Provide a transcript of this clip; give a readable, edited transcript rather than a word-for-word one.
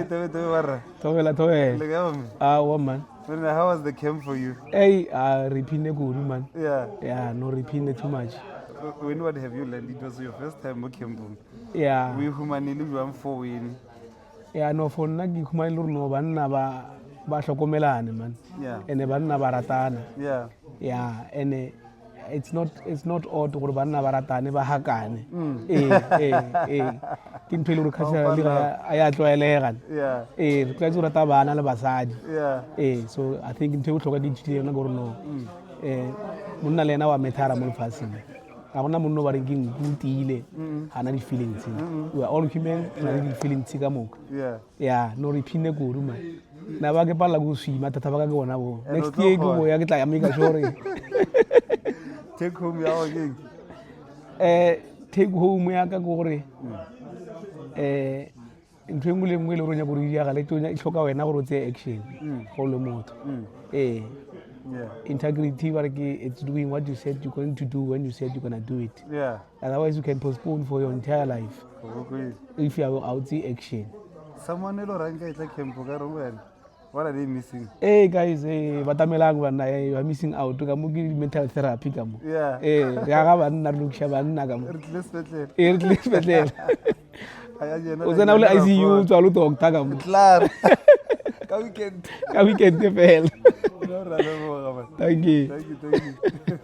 Tobe tobe warra. Thobela thobela. Le kae bomme? Ah, wa man. Monna, how was the camp for you? Hey, ah re phine kudu man. Yeah. Yeah, no re phine too much. When what have you learned? It was your first time mo campong. Yeah. O e humanele jwang for wene? Yeah, no for nna ke khumane le gore no banna ba ba hlokomelane man. Yeah. Ene banna ba ratana. Yeah. Yeah, ene it's not it's not odd gore banna ba ratane ba hakane mm. ee ee ee ke ntho e le gore culturally ga a ya tlwaelega ee re tlwaetse go rata bana le basadi ee so i think ntho e botlhokwa ke ithutile yona gore no um monna le ena wa methara mo lefatsheng ga gona monna o ba reng ke nku tiile ga na di-feelings we are all human re na le di-feelings ka moka ya no re iphine kudu man na ba ke palela ko swima thata ba ka ke bona bo next year ke boya ke tla ya make sure take home ya go keng eh take home ya ka ke gore eh ntho e nngwe le nngwe e le gore o nyaka gore e diragale e tlhoka wena gore o tseye action go le motho ee integrity ba re ke it's doing what you said you're going to do when you said you're gonna do it yeah. otherwise you can postpone for your entire life if you are out see action someone e le gorang ka etla camp ka reng wena what are they missing hey guys hey batamelang banna hey you are missing out ka mo ke mental therapy ka mo yeah eh re aga banna re lokiša banna ka mo re tlile sepetlele eh re tlile sepetlele o tsena o le ICU o tswa lo doctor ka mo klaar ka weekend ka weekend fela no ra leboga thank you thank you thank you.